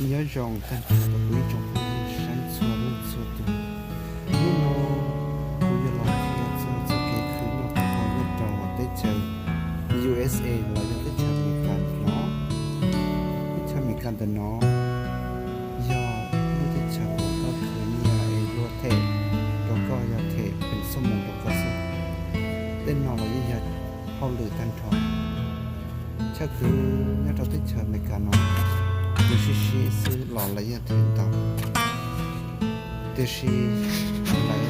Nyob zoo tag nrho rau kuv ib tsoom phooj ywg sab txhua leej txhua tus. Hnub no kuv yuav los qhia txog txoj kev khwv noj qhov nyob rau teb chaws U S A los yog teb chaws Amelikas no. Teb chaws Amelikas ntawm no yog lub teb chaws uas koj khwv nyiaj es luag them rau koj, yog them peev xwm mus rau koj xwb. Tej no los yeej yog hauj lwm tag nrho. Chaw khwv nyob rau teb chaws Amelikas no, nws sib sib xwb los lawv yeej them tau, tiam sis lawv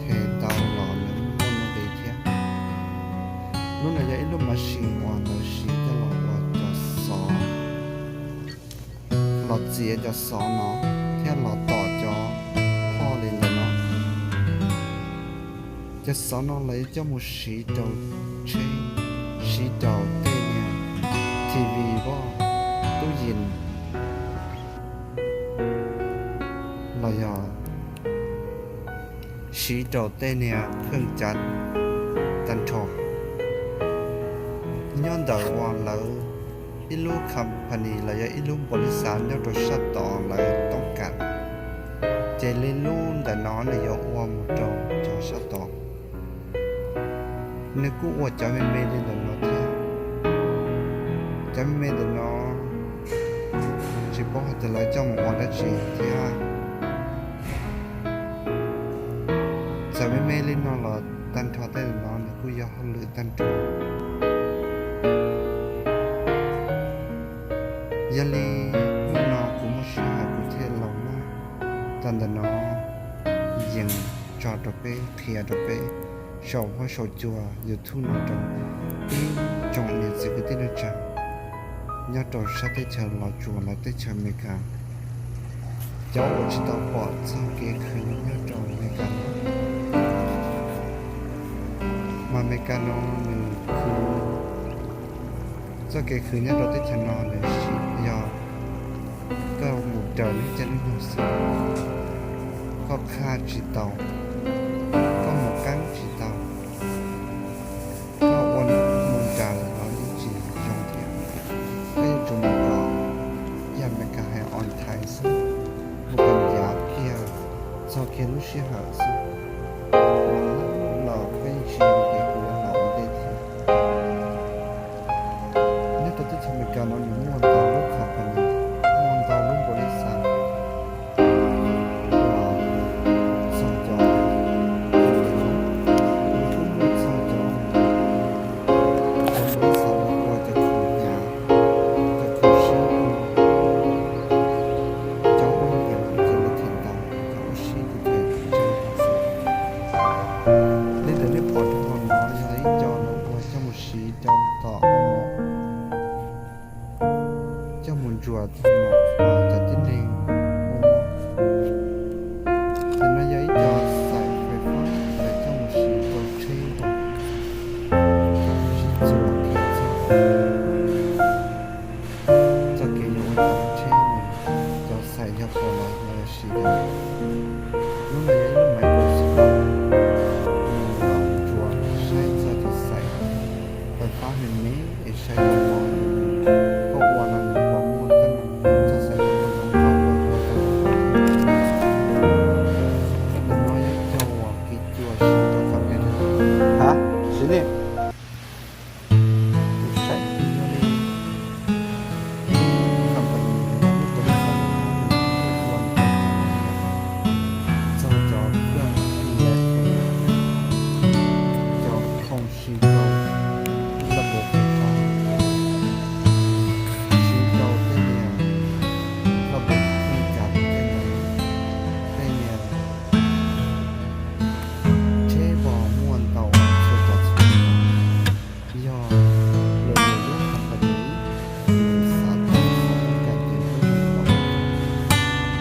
them tau los lawv muaj nuj nqis thiab. Lub no yog ib lub machine uas lawv siv coj los ua cov xov, los txiav cov xov no thiab los tom cov phoj li ntawm no. Cov xov no lawv coj mus siv rau tsheb, siv rau tej niag T V, tub yees, los yog siv rau tej niag kheej cav tag nrho. Nyob ntawm uas lawv ib lub company los yog ib lub npaum li xav nyob rau sab tod lawv toob kas, ces li lub ntawm no nws yuav ua mus rau cov sab tod. Nws kuj ua cov me me li ntawm no thiab. Cov me me ntawm no tsis paub hais tias lawv coj mus ua dab tsi thiab. Txawm me me li no los tag nrho tej ntawm no nws kuj yog hauj lwm tag nrho. Yog li hnub no kuv muaj sij hawm kuv thiaj los muab cov ntawm no yees tso rau peb, qhia rau peb saum huab saum cua YouTube no rau ib tsoom niam txiv kwv tij neej tsa nyob rau sab teb chaws Los Tsuas los teb chaws Amelikas, cov uas tsis tau pom txoj kev khwv nyob rau Amelikas no. Mas Amelikas no nws khwv, txoj kev khwv nyob rau teb chaws no nws sim yog koj mus raws lub caij lub nyoog xwb, koj qhaj tsis tau, koj mus qeeb tsis tau, koj ua mus nraws los yeej tsis zoo thiab. Koj yuav tsum mus kom ib yam Amelikas hais on time xwb, mus kom yav kiag txog kiag lub sij hawm xwb, los koj yeej tsis zoo ces kuv yuav los ua ntej thiab. Nyob rau teb chaws Amelikas no nws muaj ntau lub company, muaj ntau lub npaum li xav uas txog cov, nws kuj muaj txog cov, cov npaum li xav uas ua cov khoom hnyav, cov khoom sib ua, cov ua hnyav ces lawv them tau, cov ua sib ces them tsis tau xwb. Li ntawd nej pom rau hauv no yog ib co lawv ua coj mus siv rau tom ua mov, coj mus ntsuas tag cov tib neeg ua mov. Ntawm no yog ib co xaim fais fab lawv coj mus siv rau tsheb, sib txuas kiag txog txoj kev yuav ua cov tsheb no, cov xaim yog pom los lawv siv cov